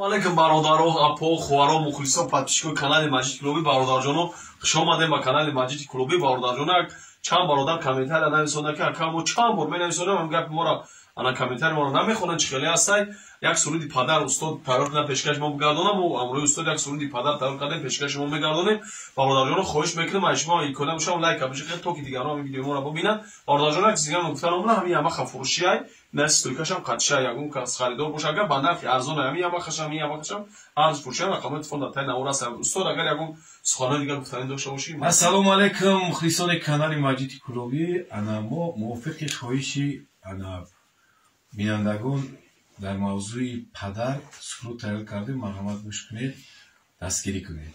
Алейкум, бародаро, апо, хоҳаро, мухлисо, подписчикои канали Маҷиди Клуби. Бародарҷоно, хуш омадем ба канали Маҷиди Клуби. Бародарҷоно, як чанд бародар комментария нависонда, ки ака, мо чанд бор менависонем, ам гапи моро, ана комментарий моро намехонанд, чӣ хеле ҳастай? Як суруди падар устод тайёр кардам, пешкаши мо бигардонам. Мо ҳамроҳи устод як суруди падар тайёр кардем, пешкаши мо мегардонем. Бародарҷоно, хоҳиш мекунем аз шумо, имконият бошам, лайк бижиқед, то ки дигарон ҳамин видеои моро бибинанд. Бародарҷоно, як чиз дигар гуфтан омадам. Ҳамин Ямаха фурӯшиай на, стойкашам қатшай, ягон кас харидор боша, агар ба нархи арзон, ҳамин Ямахашам, ҳамин Ямахашам арз фурӯшиам. Рақамҳои телефон дар таи навор аст. Устод, агар ягон суханои дигар гуфтанӣ дошта бошӣ. Ассалому алайкум, мухлисони канали Маҷиди Кулобӣ. Ана мо мувофиқи хоҳиши ана бинандагон дар мавзӯи падар суруд тайёр кардем. Марҳамат, гӯш кунед, дастгирӣ кунед.